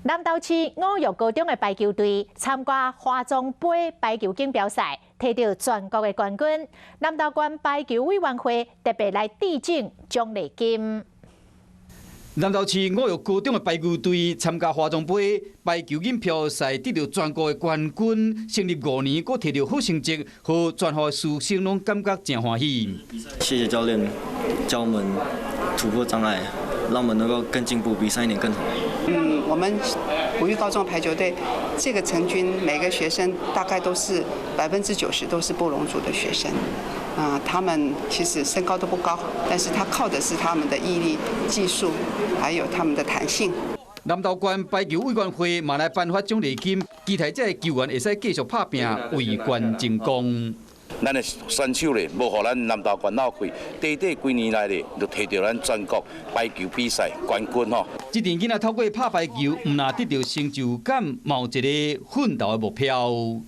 南投市五育高中的排球隊參加華中杯排球錦標賽，提著全國的冠軍。南投縣排球委員會特別來致贈獎勵金。南投市五育高中的排球隊參加華中杯排球錦標賽，得著全國的冠軍，成立5年，閣提著好成績，予全校師生攏感覺誠歡喜。謝謝教練教我們突破障礙，讓我們能夠更進步，比上一年更好。我們五育高中排球隊這個成軍，每個學生大概都是90%都是布農族的學生。啊，他們其實身高都不高，但是他靠的是他們的毅力、技術，還有他們的彈性。南投縣排球委員會嘛來頒發獎勵金，期待這个球員會使繼續拍拚，為縣爭光。咱的選手咧，無予咱南投縣落氣，短短幾年來咧，就提著咱全國排球比賽冠軍吼。這陣囡仔透過拍排球，毋但得著成就感，嘛有一个奮鬥的目標。